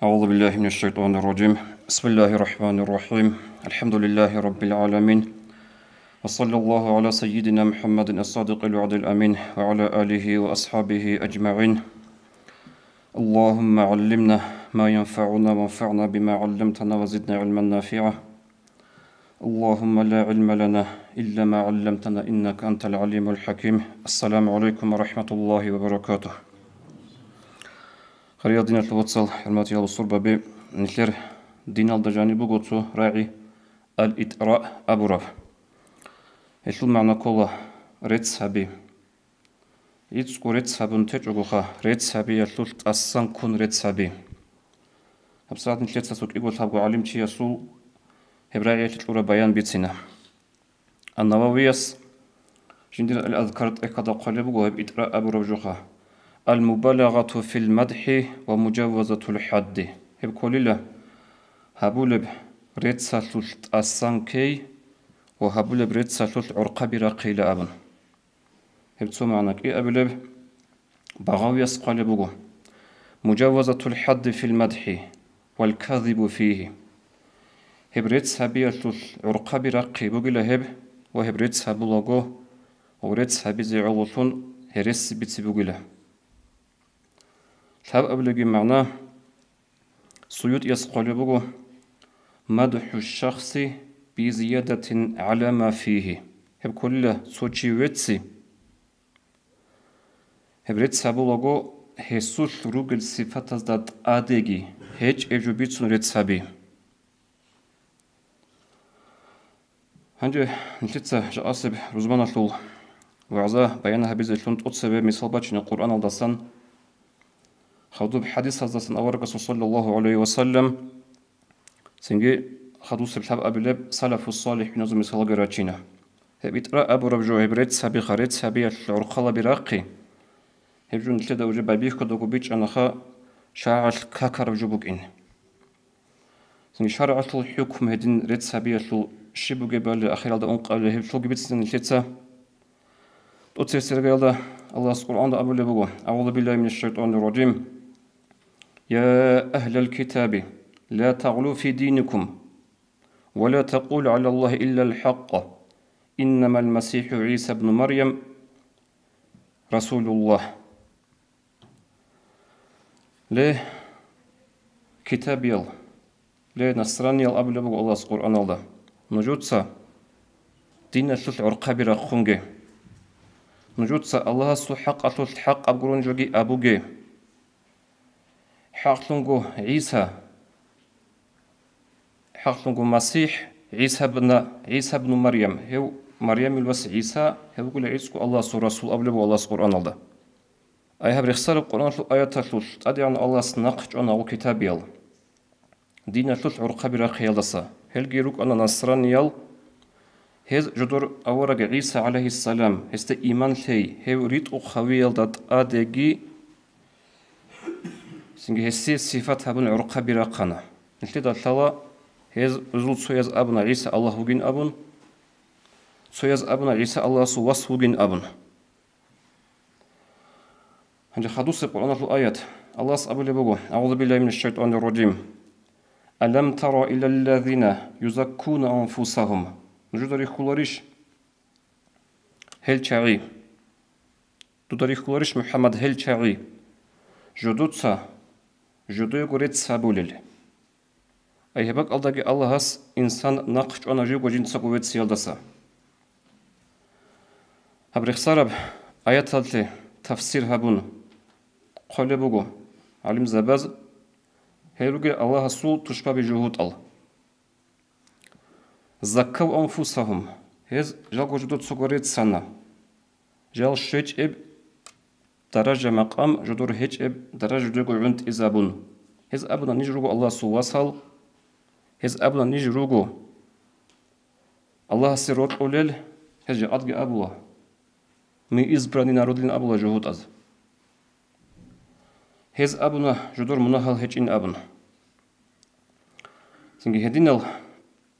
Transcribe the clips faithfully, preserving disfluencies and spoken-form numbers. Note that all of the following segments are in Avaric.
أعوذ بالله من الشيطان الرجيم. بسم الله الرحمن الرحيم. الحمد لله رب العالمين. وصلى الله على سيدنا محمد الصادق الوعد الأمين وعلى آله وأصحابه أجمعين. اللهم علمنا ما ينفعنا وانفعنا بما علمتنا وزدنا علما نافعا. اللهم لا علم لنا إلا ما علمتنا إنك أنت العليم الحكيم. السلام عليكم ورحمة الله وبركاته. Хириял диналъул вацал, хӀурматиял бусурбаби, нилъер диналда жаниб буго цо рагӀи, ал-итӀра абураб. Гьелъул магӀна ккола рецц гьаби. ГӀицӀго рецц гьабун течӀогоха, рецц гьабиялъулъ тӀасан ккун рецц гьаби. ГьабсагӀат нилъеца цо кӀиго-лъабго гӀалимчиясул гьеб рагӀиялъе кьураб баян бицина. Ан-Нававияс жиндир Ал-Азкар тӀехьалда хъвалеб буго гьеб итӀра абураб жоха: «Ал-мубалагъату фил мадхӀи ва мужаввазатул хӀадди». Гьеб кколила гьабулеб реццалъулъ тӀасан ккей ва гьабулеб реццалъулъ гӀорхъаби рахъейила абун. Гьеб цо магӀна кӀиабилеб. Багъавияс хъвалеб буго: «Мужаввазатул хӀадди фил мадхӀи вал казибу фигьи». Гьеб рецц гьабиялъулъ гӀорхъаби рахъи бугила гьеб, ва гьеб рецц гьабулаго, ва рецц гьабизе гӀололъун гьереси бицине бугила. Лъабабилебги магӀна. СуютӀияс хъвалеб буго: «МадхӀу шахси би зиядатин гӀала ма фигьи». Гьеб кколила цо чи вецци, гьеб рецц гьабулаго, гьесулъ ругел сипатазда тӀадеги гьечӀеб жо бицун рецц гьаби. Гьанже нилъеца жакъасеб рузманалъул вагӀза баян гьабизелъун тӀоцебе мисал бачина Къуръаналдасан, хадуб хӀадисаздасан аварагасул саллаллагьу гӀалайгьи ва саллам, цинги хадусеб лъабабилеб салафус-салихӀиназул мисалги рачина. Гьеб итӀра абураб жо, гьеб рецц гьабиха, рецц гьабиялъ гӀорхъаби рахъи, гьеб жо нилъеда уже байбихьудаго бичӀчӀанаха, шаргӀалъ какараб жо букӀин. Цинги шаргӀалъул хӀукму гьедин рецц гьабиялъул щиб бугебали ахиралда ункъабилеб гьеб лъугьи-, бицина нилъеца. ТӀоцебесеб аяталда Аллагьас Къуръанда абулеб буго: «АгӀузу биллагьи минаш шайтӀанир ражим. Я агьлал китаби, ла тагълу фи диникум, ва ла такъулу гӀалаллагьи иллал хӀакъ, иннамал масихӀу ГӀиса бну Марям расулуллагь». Ле, китабиял, ле, насраниял, абулеб буго Аллагьас Къуръаналда, нужеца диналъулъ гӀорхъаби рахъунге. Нужеца Аллагьасул хӀакъалъулъ хӀакъаб гурун жоги абуге. ХӀакълъунго ГӀиса, хӀакълъунго МасихӀ, ГӀиса бна, ГӀиса бну Марям, гьев Марямил вас ГӀиса, гьев вугила гӀицӀго Аллагьасул расул абулеб буго Аллагьас Къуръаналда. Ай гьаб рехсараб Къуръаналъул аяталъулъ ТӀадегӀан Аллагьас нахъ чӀвана гьел китабиял диналъулъ гӀорхъаби рахъиялдаса. Гьелги рукӀана насраниял, гьез жодор авараг ГӀиса гӀалайгьиссалам, гьесда иман лъей, гьев ритӀухъ гьавиялда тӀадеги, цинги гьесие сифат гьабун гӀорхъаби рахъана. Нилъеда лъала, гьез, гьезул цояз абуна ГӀиса Аллагь вугин абун, цояз абуна ГӀиса Аллагьасул вас вугин абун. Гьанже хадусеб Къуръаналъул аят. Аллагьас абулеб буго: «АгӀузу биллагьи минаш шайтӀанир ражим. Алам тара илаллазина юзаккуна анфусагьум». Нужеда рихьуларищ гьел чагӀи? Дуда рихьуларищ, МухӀаммад, гьел чагӀи? Жодоца жодоего рецц гьабулел. Ай гьеб бакӀалдаги Аллагьас инсан нахъ чӀвана живго жинцаго вецциялдаса. Гьаб рехсараб аяталъе тафсир гьабун хъвалеб буго гӀалимзабаз, гьел ругел Аллагьасул тушбаби жугьутӀал. Заккав анфусагьум, гьез жалго жодоцаго реццана. Жал щвечӀеб даража-макъам жодор гьечӀеб даража жодого гӀунтӀизабун. Гьез абуна, ниж руго Аллагьасул васал. Гьез абуна, ниж руго Аллагьасе рокьулел. Гьез жакъадги абула, «Мы избранный народ», — лъин абула жугьутӀаз. Гьез абуна, жодор мунагьал гьечӀин абун. Цинги гьединал,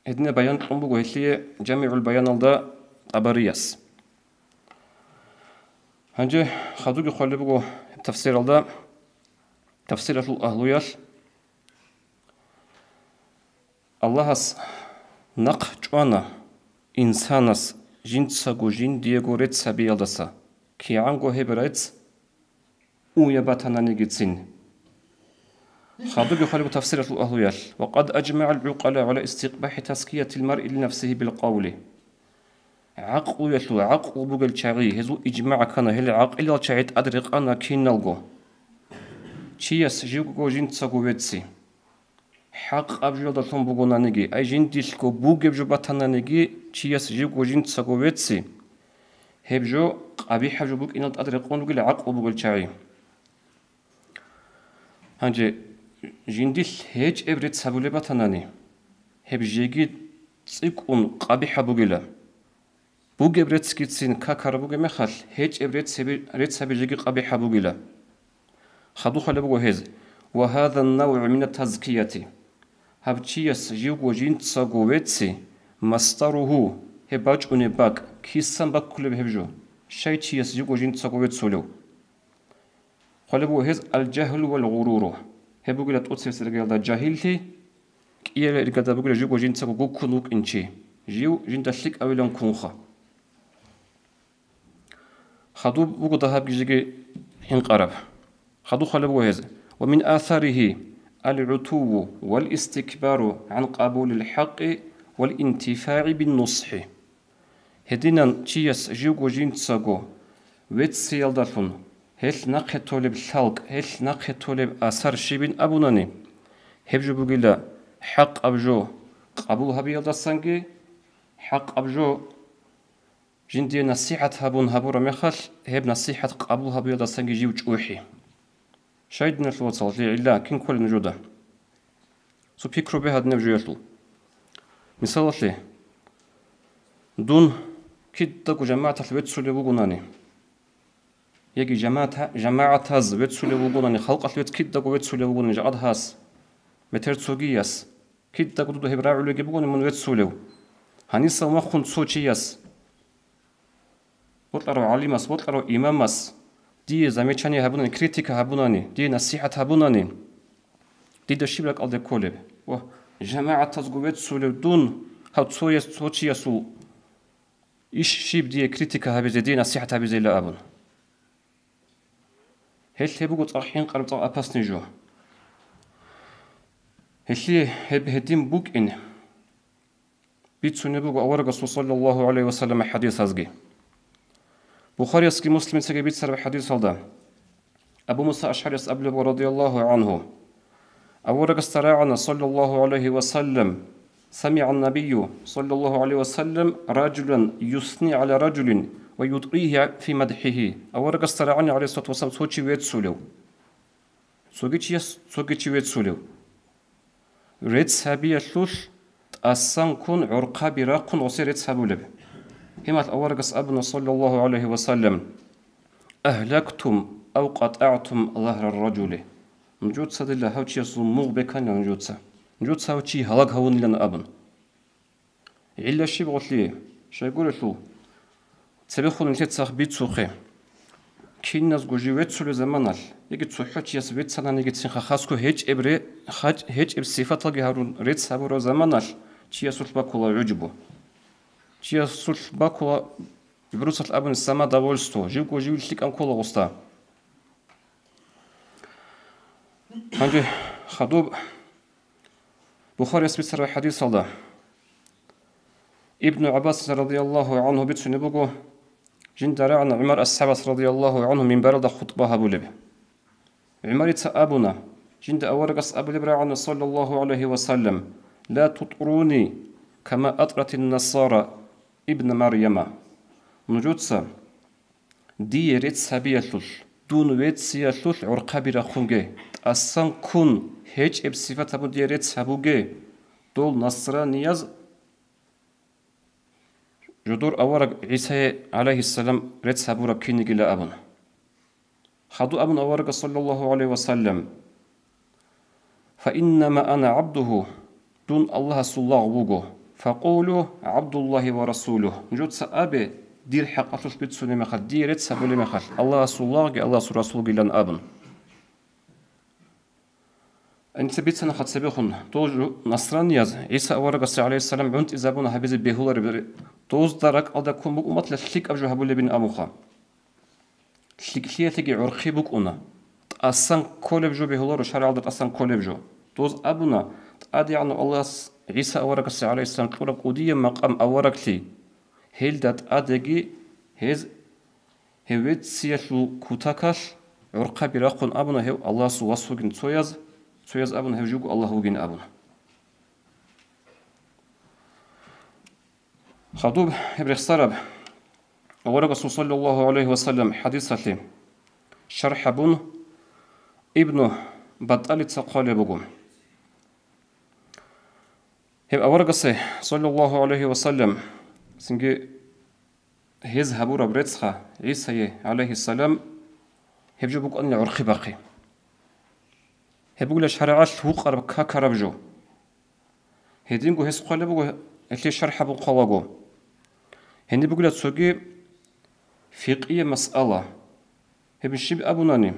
гьединаб баян кьун буго гьелъие ЖамигӀул Баяналда ТӀабарияс. Гьанже хадуги хъвалеб буго тафсиралда, тафсиралъул агьлуялъ, Аллагьас нахъ чӀвана инсанас жинцаго жиндиего рецц гьабиялдаса, кигӀанго гьеб рецц уяб батананигицин. Хадуб бихъалеб тафсиратул агьлуялъ: «Ва къад ажмагӀал гӀукъалау гӀала истикъбахӀи тазкиятил маръи линафсигьи бил къавли». ГӀакълуялъул гӀакълу бугел чагӀи, гьезул ижмагӀ ккана, гьел гӀакъилал чагӀи тӀад рекъана киналго. Чияс живго жинцаго вецци. ХӀакъаб жоялдалъун бугонаниги, ай жиндилъго бугеб жо батананиги, чияс живго жинцаго вецци, гьеб жо къабихӀаб жо букӀинал тӀад рекъон ругел гӀакълу бугел чагӀи. Гьанже жиндилъ гьечӀеб рецц гьабулеб батанани, гьеб жеги цӀикӀкӀун къабихӀаб бугила. Бугеб реццгицин какараб бугеб мехалъ, гьечӀеб рецц гьаби-, рецц гьаби жеги къабихӀаб бугила. Хадуб хъвалеб буго гьез: «Ва гьаза ан-навгӀу мина тазкияти». Гьаб чияс живго жинцаго вецци, масдаругьу, гьеб бачӀунеб бакӀ, кисан баккулеб гьеб жо, щай чияс живго жинцаго веццулев? Хъвалеб буго гьез: «Ал-жагьлу вал-гъуруру». Гьеб бугила тӀоцебесеб иргаялда жагьиллъи, кӀияб иргаялда бугила живго жинцаго гуккун вукӀин чи, жив жинда лъикӀавилан ккунха. Хадуб буго дагьабги жеги гьинкъараб. Хадуб хъвалеб буго гьез: «Ва мин асарихи ал-гӀутувву вал-истикбару гӀан къабулил хӀакъи вал-интифагӀи бин-нусхӀи». Гьединан чияс живго жинцаго вецциялдалъун, гьелъ нахъе толеб лъалкӀ, гьелъ нахъе толеб асар щибин абунани, гьеб жо бугила хӀакъаб жо къабул гьабиялдасанги, хӀакъаб жо жиндие насихӀат гьабун гьабураб мехалъ, гьеб насихӀат къабул гьабиялдасанги жив чӀухӀи. Щай, диналъул вацал, гьелъие гӀилла кин кколеб нужеда? Цо пикру бе гьадинаб жоялъул. Мисалалъе, дун кидаго жамагӀаталъ веццулев вугонани, яги жамагӀата-, жамагӀатаз веццулев вугонани, халкъалъ вецц кидаго веццулев вугонани, жакъад гьас, метер цогияс, кидаго дуда гьеб рагӀулевги бугони мун веццулев. Гьанисал махун цо чияс, бокьарав гӀалимас, бокьарав имамас дие замечание гьабунани, критика гьабунани, дие насихӀат гьабунани, дида щиб ракӀалде кколеб? Ва жамагӀатазго веццулев дун, гьав цояс, цо чиясул иш щиб дие критика гьабизе, дие насихӀат гьабизейила абун. Гьелъ гьеб буго цӀакъ хӀинкъараб, цӀакъ опасный жо. Гьелъие гьеб гьедин букӀин бицунеб буго аварагасул саллаллагьу гӀалайгьи вассаллам хӀадисазги. Бухариясги Муслимицаги бицараб хӀадисалда Абу Муса АшгӀарияс абулеб буго, радияллагьу гӀангьу, аварагасда рагӀана, саллаллагьу гӀалайгьи вассаллам: «СамигӀан-набийю, саллаллагьу гӀалайгьи вассаллам, ражулан юсни гӀала ражулин ва ютӀигьи фи мадхӀигьи». Аварагасда рагӀана, гӀалайгьиссалату вассалам, цо чи веццулев. Цоги чияс цоги чи веццулев. Рецц гьабиялъулъ тӀасан ккун, гӀорхъаби рахъун гъосе рецц гьабулеб. Гьебмехалъ аварагас абуна, саллаллагьу гӀалайгьи вассаллам: «Агьлактум ав къатӀагӀтум загьрар ражули». Нужецадила гьав чиясул мугъ беканила нужеца. Нужеца гьав чи гьалаг гьавунилан абун. ГӀилла щиб гъолъие? Щайгурелъул, цебехун нилъеца бицухъе. Киназго жив веццулев заманалъ, яги цохӀо чияс веццананигицин хасго гьечӀеб ре-, хач-, гьечӀеб сифаталги гьарун рецц гьабурав заманалъ, чиясулъ бакула гӀужбу. Чиясулъ бакула, гӀибрусалъ абуни, самодовольство, живго жив лъикӀан ккола гъосда. Гьанже хадуб Бухарияс бицараб хӀадисалда Ибну ГӀаббас радияллагьу гӀангьу бицунеб буго, жинда рагӀана ГӀумар асхӀабас радияллагьу гӀангьу минбаралда хутӀба гьабулеб. ГӀумарица абуна, жинда аварагас абулеб рагӀана, саллаллагьу гӀалайгьи вассаллам: «Ла тутӀруни, кама атӀратин насара ибна Марьяма». Нужеца дие рецц гьабиялъулъ, дун вецциялъулъ гӀорхъаби рахъунге, тӀасан ккун, гьечӀеб сифат гьабун дие рецц гьабуге, дол насранияз жодор авараг ГӀисае, гӀалайгьиссалам, рецц гьабураб кинигила абун. Хадуб абун аварагас, саллаллагьу гӀалайгьи вассаллам: «Фаиннама ана гӀабдугьу», дун Аллагьасул лагъ вуго. «Факъулу: ГӀабдуллагьи ва расулугь». Нужеца абе, дир хӀакъалъулъ бицунеб мехалъ, дие рецц гьабулеб мехалъ, Аллагьасул лагъги Аллагьасул расулгилан абун. Инца бицана хъацабехун, дол жу-, насранияз ГӀиса аварагасда, гӀалайгьиссалам, гӀунтӀизабуна гьабизе бегьулареб ре-, дозда ракӀалда ккун букӀун батила лъикӀаб жо гьабулебин абунха. ЛъикӀлъиялъеги гӀурхъи букӀуна. ТӀасан кколеб жо бегьуларо, шаргӀалда тӀасан кколеб жо. Доз абуна, ТӀадегӀанав Аллагьас ГӀиса аварагасда, гӀалайгьиссалам, кьураб кӀудияб макъам авараглъи. Гьелда тӀадеги гьез Гьев вецциялъул кутакалъ гӀурхъаби рахъун абуна, гьев Аллагьасул вас вугин цояз, цояз абуна, гьев живго Аллагь вугин абуна. Хадуб гьеб рехсараб аварагасул саллаллагьу гӀалайгьи ва саллам хӀадисалъе шархӀ гьабун, Ибну Батталица хъвалеб буго. Гьеб аварагасе, саллаллагьу гӀалайгьи ва саллам, цинги гьез гьабураб рецц-, ГӀисае, гӀалайгьиссалам, гьеб жо букӀанила гӀурхъи бахъи. Гьеб бугила шаригӀат гьукъараб какараб жо. Гьединго гьес хъвалеб буго, гьелъие шархӀ гьабун хъвалаго. Гьениб бугила цоги фикъие масъала. Гьеб щиб абунани,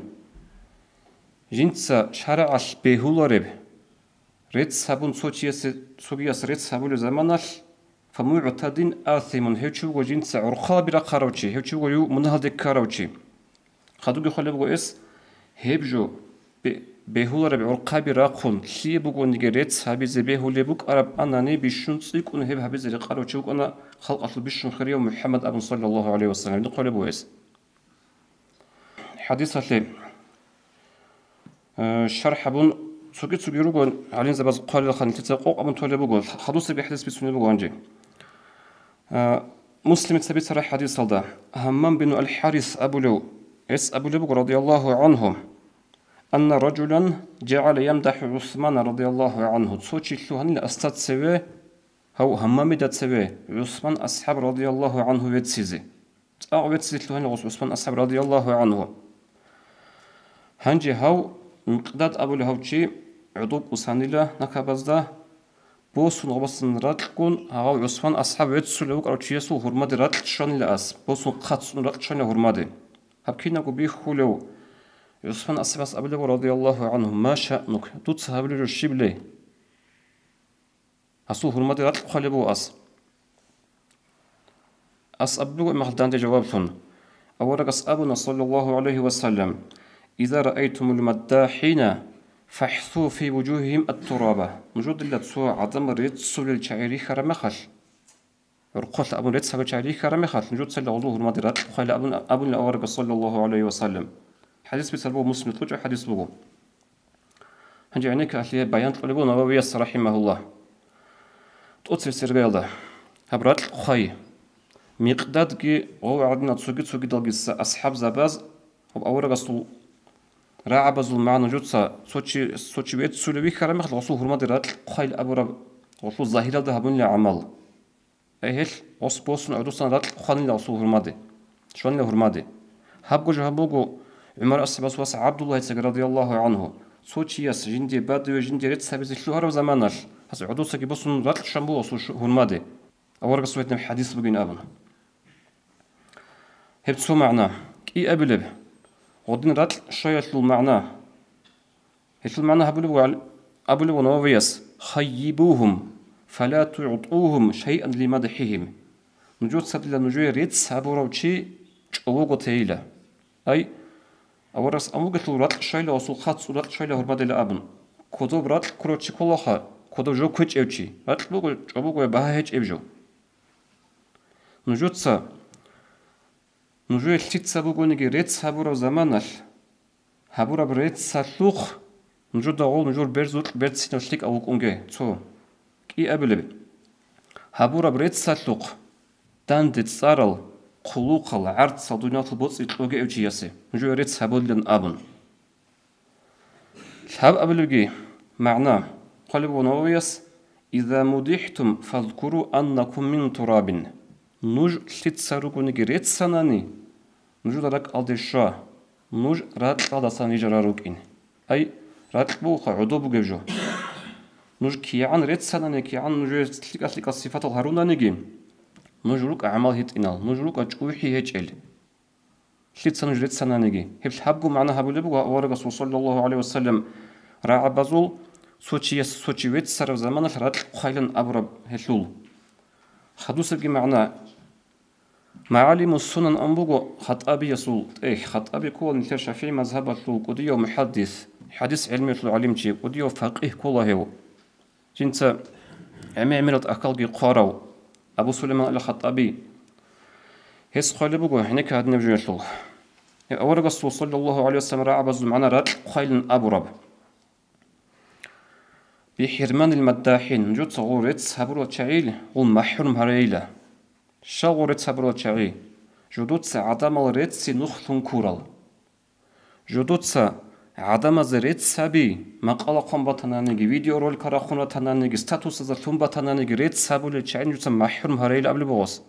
жинца шаригӀалъ бегьулареб рецц гьабун цо чиясе, цогияс рецц гьабулеб заманалъ, фамугӀтадин асимун, гьев чи вуго жинца гӀурхъаби рахъарав чи, гьев чи вуго жив мунагьалде ккарав чи. Хадубги хъвалеб буго эс, гьеб жо бе-, бегьулареб гӀурхъаби рахъун, лъие бугониги рецц гьабизе бегьулеб букӀараб анани, бищун цӀикӀкӀун гьеб гьабизе рекъарав чи вукӀана халкъалъул бищун хирияв МухӀаммад абун, саллаллагьу гӀалайгьи ва саллам, гьеб хъвалеб буго эс. ХӀадисалъе, э, шархӀ гьабун, цоги-цоги руго, гӀалимзабаз хъвалилха, нилъеца къокъ абун толеб буго, хадусаги хӀадис бицунеб буго гьанже. Э, Муслимица бицараб хӀадисалда, Гьаммам бин аль-ХӀарис абулев, гьес абулеб буго, радияллагьу гӀангьу, анна ражулан жагӀала ямдахӀу ГӀусмана, радияллагьу гӀангьу, цо чи лъугьанила асда цеве, гьав Гьаммамида цеве ГӀусман асхӀаб, радияллагьу гӀангьу, веццизе. ЦӀакъ веццизе лъугьанила гъос ГӀусман асхӀаб, радияллагьу гӀангьу. Гьанже гьав Микъдад абулев гьав чи гӀодов кӀусанила накабазда, босун гъобасан ракьгун, гьав ГӀусман асхӀаб веццулев вукӀарав чиясул гьурмаде ракь щванила ас, босун хъацун ракь щванила гьурмаде. Гьаб кинабго бихьулев ГӀусман асхӀабас абулеб, радияллагьу гӀангьу, ма шаънук, дуца гьабулеб жо щиб ле? Гьасул гьурмаде ракь хъвалеб буго ас. Ас абулеб буго имахъ данде жаваблъун. Аварагас абуна, саллаллагьу гӀалайгьи ва саллам, иза раайтумул маддахӀина, фахӀсу фи вужугьигьим ат-тураба. Нужедила цо гӀадамал реццулел чагӀи рихьараб мехалъ, гӀурхъулъ абун рецц гьабичагӀи рихьараб мехалъ, нужецала гъозул гьурмаде ракь хъвайла абун, абунила аварагас, саллаллагьу гӀалайгьи ва саллам. ХӀадис бицар буго Муслим, кьучӀаб хӀадис буго. Гьанже гӀенекке гьалъие баян кьолеб буго Нававияс, рахӀимагьуллагь. ТӀоцебесеб иргаялда гьаб ракь хъвай. Микъдадги гъов гӀадинал цоги-цогидалги са-, асхӀабзабаз гьаб аварагасул рагӀабазул магӀна жуца цо чи, цо чи веццулев вихьараб мехалъ, гъосул гьурмаде ракь хъвайил абураб гъолъул загьиралда гьабунила гӀамал. Ай гьелъ гъос босун гӀодосан ракь хъванила гъосул гьурмаде, щванила гьурмаде. Гьабго жо гьаб буго ГӀумар асхӀабас вас ГӀабдуллагьицаги, радияллагьу гӀангьу, цо чияс жиндие бадиве жиндие рецц гьабизе лъугьараб заманалъ, гьас гӀодосаги босун ракь щван буго гъосул шу-, гьурмаде, аварагасул гьединаб хӀадис бугин абун. Гьеб цо магӀна. КӀиабилеб, гъодин ракь щваялъул магӀна. Гьелъул магӀна гьабулеб буго гьал-, абулеб буго Нававияс: «Хаййибугьум, фала тугӀтугьум шайъан лимадхӀигьим». Нужецадила нужее рецц гьабурав чи чӀобого тейила. Ай, аварагас абун бугелъул ракь щвайила, гъосул хъацӀцӀул ракь щвайила гьурмадила абун. Кодоб ракь ккурав чи кколаха, кодоб жо кквечӀев чи. Ракь буго чӀобого, багьа гьечӀеб жо. Нужеца Нужее лъица бугониги рецц гьабураб заманалъ, гьабураб реццалъухъ нужеда гъол нужер берзукь берцинав лъикӀав вукӀунге, цо. КӀиабилеб, гьабураб реццалъухъ данде цӀарал, хъулухъал, гӀарцал, дуниялалъул боцӀи кьогеав чиясе нужее рецц гьабулилан абун. Лъабабилебги магӀна, хъвалеб буго Нававияс: «Иза мудихӀтум, фазкуру аннакум мин турабин». Нуж лъица ругониги реццанани, нужеда ракӀалде щва, нуж ракьалдасан рижарал рукӀин. Ай, ракь бугоха гӀодоб бугеб жо. Нуж кигӀан реццанани, кигӀан нужее лъикӀал-лъикӀал сипатал гьарунаниги, нуж рукӀа гӀамал гьитӀинал, нуж рукӀа чӀухӀи гьечӀел. Лъица нуж реццананиги, гьеб лъабго магӀна гьабулеб буго аварагасул, саллаллагьу гӀалайгьи ва саллам, рагӀабазул Цо чияс цо чи веццараб заманалъ ракь хъвайилан абураб гьелъул. Хадусебги магӀна. МагӀалиму Сунан ан буго Хаттабиясул тӀехь. Хаттаби ккола нилъер шафигӀи мазгьабалъул кӀудияв мухӀаддис, хӀадис гӀелмиялъул гӀалимчи, кӀудияв факъигь ккола гьев. Жинца гӀемер-гӀемерал тӀахьалги хъварав Абу Сулайман ал-Хаттаби. Гьес хъвалеб буго гьенекке гьадинаб жоялъул. Гьеб аварагасул саллаллагьу гӀалайгьи вассалам рагӀабазул магӀна ракь хъвайилан абураб. БихӀирманил маддахӀин, нужеца гъол рецц гьабурал чагӀил гъол махӀрум гьарейила. Щал гъол рецц гьабурал чагӀи? Жудуца гӀадамал рецци нухлъун ккурал. Жудуца гӀадамазе рецц гьаби, макъала хъван батананиги, видеоролик рахъун ратананиги, статусазда лъун батананиги, рецц гьабулел чагӀи нужеца махӀрум гьарейила абулеб бугос.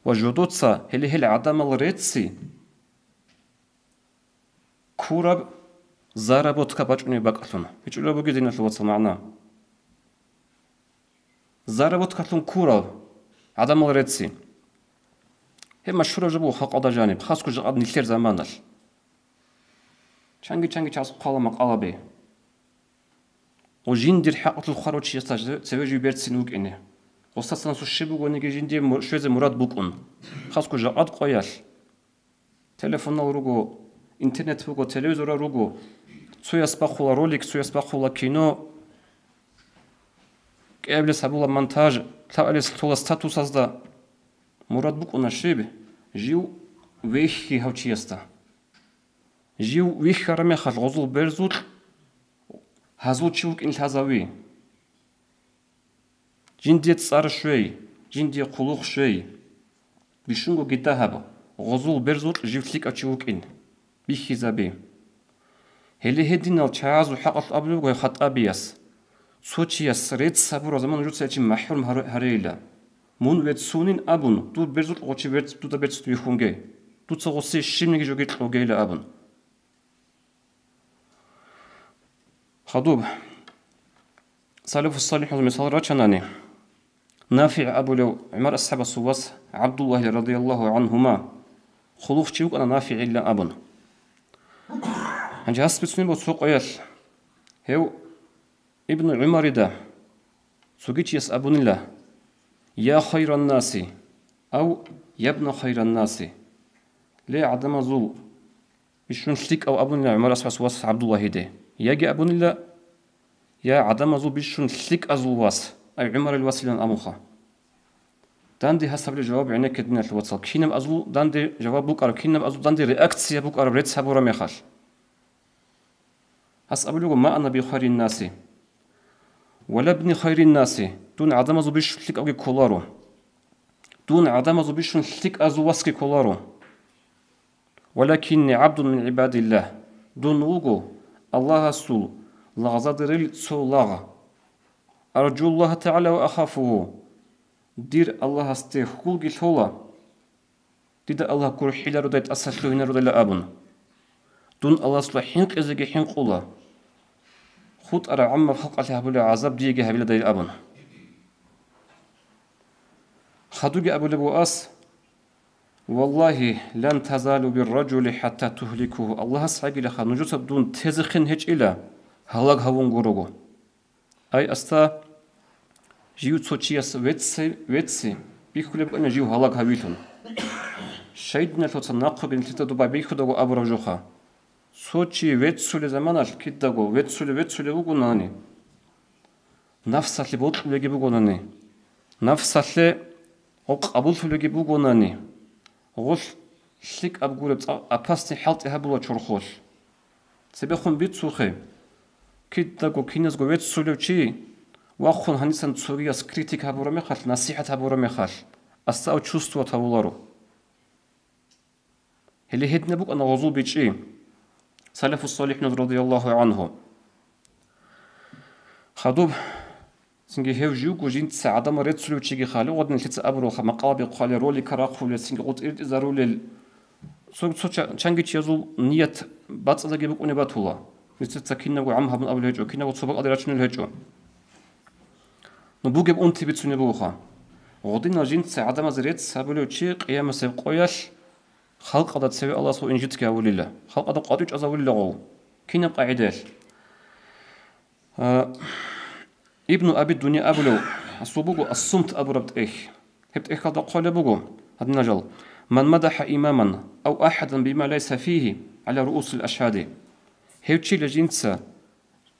Ва жудуца гьеле гьел гӀадамал рецци ккураб заработка бачӀунеб бакӀалъун. БичӀчӀулеб бугеб, диналъул вацал, магӀна. Заработкалъун ккурал гӀадамал рецци. Гьеб машгьураб жо буго халкъалда жаниб, хасго жакъа нилъер заманалъ. Чанги-чанги чияс хъвала макъалаби. Гъо жиндир хӀакъалъулъ хъварав чиясда цеве жив берцин вукӀине. Гъосдасан щиб бугониги жиндие му-, щвезе мурад букӀун. Хасго жакъад къоялъ. Телефонал руго, интернет буго, телевизорал руго. Цояс бахъула ролик, цояс бахъула кино. КӀиабилес гьабула монтаж, лъабабилес лъула статусазда. Мурад букӀуна щиб? Жив вихьи гьав чиясда. Жив вихьараб мехалъ гъозул берзулъ гьазул чи вукӀин лъазави. Жиндие цӀар щвей, жиндие хъулухъ щвей. Бищунго гидагьаб, гъозул берзулъ жив лъикӀав чи вукӀин, бихьизаби. Гьеле гьединал чагӀазул хӀакъалъ абулеб буго Хаттабияс: цо чияс рецц гьабураб заман жуца гьечи махӀрум гьар-, гьарейила. Мун веццунин абун, дур берзулъ гъочи берц-, дуда берцин вихьунге. Дуца гъосие щибниги жоги кьогейила абун. Хадуб, салафус-салихӀул мисал рачанани, НафигӀ абулев ГӀумар асхӀабасул вас ГӀабдуллагьил радияллагьу гӀанхума хъулухъчи вукӀана НафигӀилан абун. Гьанже гьас бицунеб буго цо къоялъ. Гьев Ибну ГӀумарида цоги чияс абунила: «Я хайраннаси», ав «Ябна хайраннаси», ле, гӀадамазул бищун лъикӀав абунила ГӀумар асхӀабасул вас ГӀабдуллагьиде, яги абунила: «Я гӀадамазул бищун лъикӀазул вас», ай ГӀумарил василан абунха. Данде гьас гьабулеб жаваб гӀенекке, диналъул вацал, кинаб азул данде жаваб букӀараб, кинаб азул данде реакция букӀараб рецц гьабураб мехалъ. Гьас абулеб буго: «Ма ана би хайрин наси, ва ла бни хайрин наси», дун гӀадамазул бищун лъикӀавги кколаро. Дун гӀадамазул бищун лъикӀазул васги кколаро. «Валакинни гӀабдун мин гӀибадиллагь», дун вуго Аллагьасул лагъзадерил цо лагъ. «Аржуллагьа тагӀала ва ахафугьу», дир Аллагьасде хьулги лъола, дида Аллагь гурхӀиларудай тӀаса лъугьинарудайла абун. Дун Аллагьасда хӀинкъизеги хӀинкъула, хутӀараб гӀаммаб халкъалъе гьабулеб гӀазаб диеги гьабиладай абун. Хадуги абулеб буго ас: «Валлагьи, лан тазалу бирражули хӀатта тугьликугьу», Аллагьас гӀагилаха, нужеца дун тезехъин гьечӀила, гьалаг гьавун гурого. Ай, аста, жив цо чияс вецце-, вецце бихьулеб букӀана жив гьалаг гьавилъун. Щайдиналъуца нахъеги нилъеда доба бихьудаго абураб жоха. Цо чи веццулеб заманалъ кидаго веццулев-веццулев вугонани, нафсалъе бокьулеги бугонани, нафсалъе гъо къабуллъулеги бугонани, гъолъ лъикӀаб гуреб цӀакъ апасни хӀалтӀи гьабула чорхолъ. Цебехун бицухъе, кидаго киназго веццулев чи вахъун гьанисан цогияс критик гьабураб мехалъ, насихӀат гьабураб мехалъ, асдаав чувствовать гьавуларо. Гьеле гьединаб букӀана гъозул бичӀчӀи, салафус-салихӀуназ радияллагьу гӀанху. Хадуб, цинги гьев живго жинца гӀадамал реццулев чиги хали, гъодин лъица абуралха, макъалаби хъвалел, ролика рахъулел, цинги гъутӀи ритӀизарулел. Цо, цо ча-, чанги чиязул ният бацӀцӀадги букӀунеб батула. Нилъеца кинабго гӀам гьабун абулеб гьечӀо, кинабго цо бакӀалде рачунел гьечӀо. Ну, бугеб унти бицунеб бугоха. Гъодинал жинца гӀадамазе рецц гьабулев чи къиямасеб къоялъ халкъалда цеве Аллагьас гъов инжитги гьавулила, халкъалда къватӀив чӀвазавулила гъов. Кинаб къагӀидаялъ? А, Ибну Аби Дуня абулев, асул буго Ас-Сумт абураб тӀехь. Гьеб тӀехьалда хъвалеб буго гьадинал жал: «Ман мадахӀа имаман ав ахӀадан бима лайса фигьи гӀала руусил ашгьади». Гьев чила жинца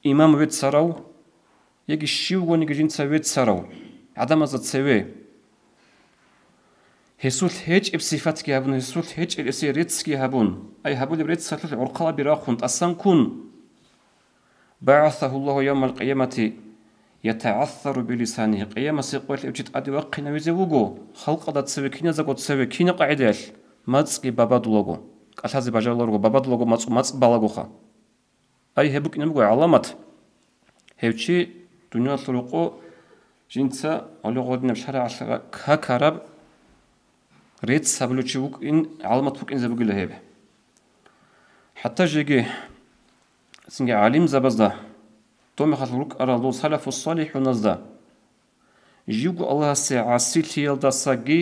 имам веццарав, яги щивгониги жинца веццарав гӀадамазда цеве, гьесулъ гьечӀеб сифатги гьабун, гьесулъ гьечӀеб гьесие реццги гьабун, ай гьабулеб реццалъулъ гӀорхъалаби рахун, тӀасан ккун, «БагӀасагьу Аллагьу явмал къиямати ятагӀассару билисанигьи», къиямасеб къоялъ гьев чи тӀаде вахъинавизе вуго, халкъалда цеве, киназдаго цеве, кина къагӀидаялъ, мацӀги бабадулаго, кӀалъазе бажаруларого, бабадулаго мацӀ, мацӀ балагоха. Ай гьеб букӀине буго гӀаламат, гьев чи дуниялалъул рокъо жинца гьале гъодинаб шаригӀалъа какараб рецц гьабулев чи вукӀин гӀаламат букӀинзе бугила гьеб. ХӀатта жеги, цинги гӀалимзабазда, доб мехалъ рукӀарал дол салафус-салихӀуназда, живго Аллагьасе гӀасилъиялдасаги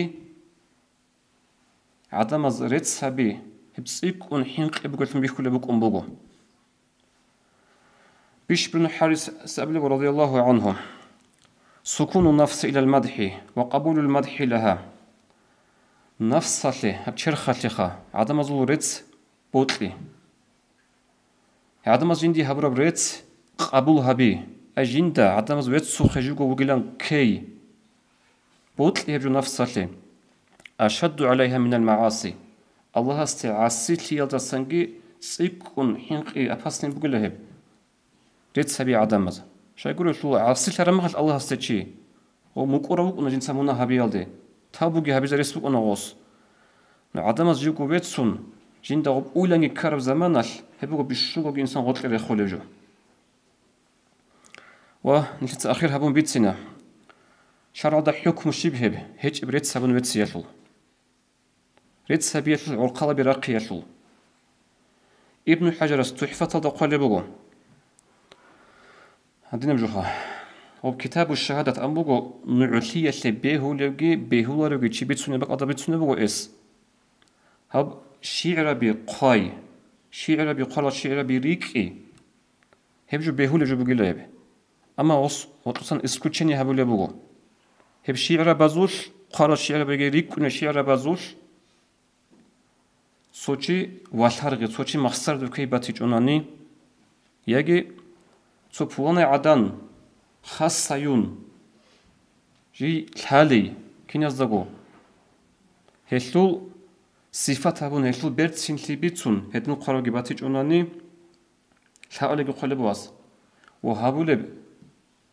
гӀадамаз рецц гьаби, гьеб цӀикӀкӀун хӀинкъи бугелъун бихьулеб букӀун буго. Бишр бин ХӀарис абулеб, радияллагьу гӀангьу: «Сукуну нафси илал мадхӀи ва къабулул мадхӀи лагьа». Нафсалъе, гьаб черхалъеха, гӀадамазул рецц бокьи. ГӀадамаз жинди гьабураб рецц къабул гьаби, ай жинда гӀадамаз веццухъе живго вугилан ккей. Бокьи гьеб жо нафсалъе. Ашадду гӀалайгьа минал магӀаси. Аллагьасде гӀасилъиялдасанги цӀикӀкӀун хӀинкъи, опасный бугила гьеб. Рецц гьаби гӀадамаз. Щайгурелъул гӀасилъараб мехалъ Аллагьасде чи, ва мукӀурав вукӀуна жинца мунагь гьабиялде, тавбуги гьабизе рес букӀуна гъос. Но гӀадамаз живго веццун, жинда гъоб уйланги ккараб заманалъ, гьеб буго бищунго инсан гъоркье рехулев жо. Ва нилъеца ахир гьабун бицина. ШаргӀалда хӀукму щиб гьеб, гьечӀеб рецц гьабун вецциялъул? Рецц гьабиялъул гӀорхъалаби рахъиялъул. Ибну ХӀажарас ТухӀфаталда хъвалеб буго. Гьадинаб жуха. Ва китабу шагьадат ан буго, нугӀлъиялъе бегьулевги бегьуларевги чи бицунеб бакӀалда бицунеб буго эс. Гьаб шигӀраби хъвай, шигӀраби хъварал шигӀраби рикӀкӀи. Гьеб жо бегьулеб жо бугила гьеб. Амма гъос гъоркьосан исключение гьабулеб буго. Гьеб шигӀрабазулъ, хъварал шигӀрабиги рикӀкӀунеб шигӀрабазулъ, цо чи валъарги, цо чи махсар духьей батичӀунани, яги цо пуланай гӀадан хасайюн жий лъалей киназдаго, гьелъул сифат гьабун, гьелъул берцинлъи бицун гьедин хъваравги батичӀунани, лъаалиги хъвалеб вас. Ва гьабулеб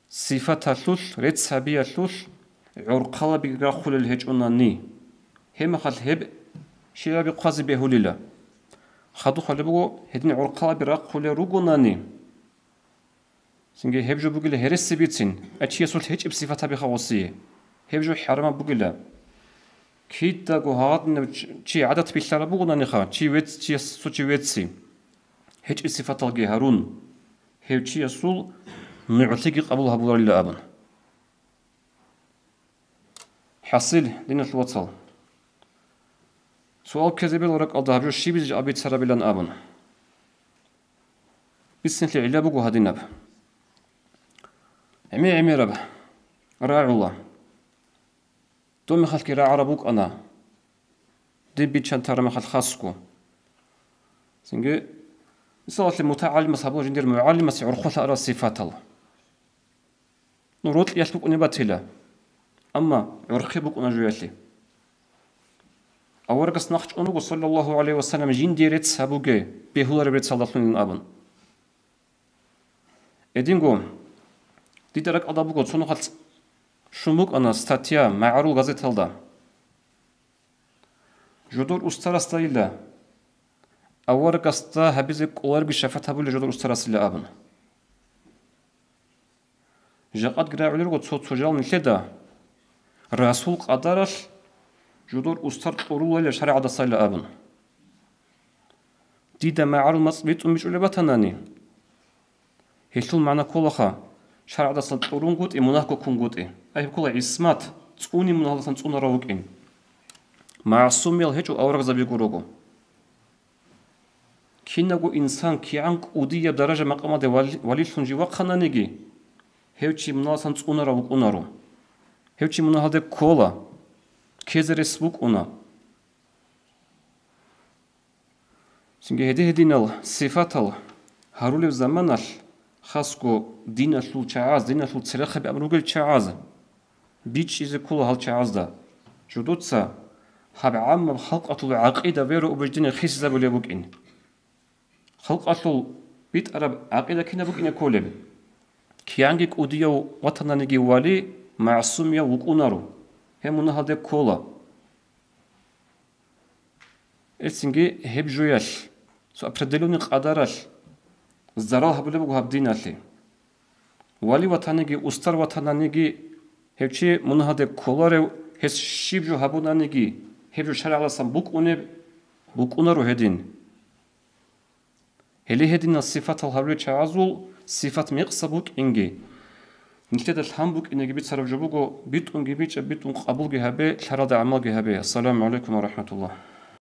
сифаталъулъ, рецц гьабиялъулъ гӀорхъалаби рахъулел гьечӀунани, гьебмахалъ гьеб шигӀраби хъвазе бегьулила. Хадуб хъвалеб буго, гьедин гӀорхъалаби рахъулел ругонани, цинги гьеб жо бугила гьереси бицин, а чиясулъ гьечӀеб сифат гьабиха гъосие. Гьеб жо хӀарамаб бугила. Кидаго гьагъадинав чи гӀадат билълъараб бугонаниха, чи вец-, чияс цо чи вецци, гьечӀеб сифаталги гьарун, гьев чиясул нугӀлъиги къабул гьабуларила абун. ХӀасил, диналъул вацал, суал ккезе бегьула ракӀалда гьаб жо щибизе жо абицарабилан абун. Бицинлъи гӀилла буго гьадинаб. ГӀемер-гӀемераб рагӀула. Доб мехалъги рагӀараб букӀана, дин биччан тараб мехалъ хасго. Цинги, мисалалъе, мутагӀалимас гьабула жиндир мугӀалимасе гӀорхъолъа арал сифатал. Ну, рокьиялъ букӀунеб батила, амма гӀорхъи букӀуна жуялъе. Аварагас нахъчӀун руго, саллаллагьу гӀалайгьи ва саллам, жиндие рецц гьабуге, бегьулареб реццалдалъунилан абун. Эдинго, дида ракӀалда буго, цо нухалъ щун букӀана статья МагӀарул газеталда. Жодор устарасдайила, аварагасда гьабизе кӀоларебги шафат гьабулел жодор устарасила абун. Жакъадги рагӀулел руго цо-цо жал нилъеда, расул къадаралъ жодор устар кьурулайила шаригӀатдасайила абун. Дида магӀарул мацӀ битӀун бичӀулеб батанани, гьелъул магӀна кколаха, шаргӀадасан кьурунгутӀи, мунагьго ккунгутӀи. Ай гьеб ккола гӀисмат, цӀуни мунагьалдасан цӀунарав вукӀин. МагӀсумиял гьечӀо аварагзаби гурого. Кинавго инсан кигӀан кӀудияб даража-макъамалде вали-, валилъун жив вахъананиги, гьев чи мунагьалдасан цӀунарав вукӀунаро. Гьев чи мунагьалде ккола, ккезе рес букӀуна. Цинги гьедин-гьединал сифатал гьарулеб заманалъ, хасго диналъул чагӀаз, диналъул церехъаби абун ругел чагӀаз, бичӀчӀизе ккола гьал чагӀазда, жидеца гьаб гӀаммаб халкъалъул гӀакъида, вероубеждение хисизабулеб букӀин. Халкъалъул битӀараб гӀакъида кинаб букӀине кколеб? КигӀанги кӀудияв ватананиги вали, магӀсумияв вукӀунаро, гьев мунагьалде ккола. Гьецинги гьеб жоялъ, цо определённый къадаралъ зарал гьабулеб буго гьаб диналъе. Вали ватаниги, устар ватананиги, гьев чи мунагьалде кколарев, гьес щиб жо гьабунаниги, гьеб жо шаргӀалдасан букӀунеб, букӀунаро гьедин. Гьеле гьединал сифатал гьарулел чагӀазул сифат мекъса букӀинги, нилъеда лъан букӀинеги бицараб жо буго: битӀунги бичӀчӀа, битӀун къабулги гьабе, лъаралда гӀамалги гьабе. Ассаламу гӀалайкум ва рахӀматуллагь.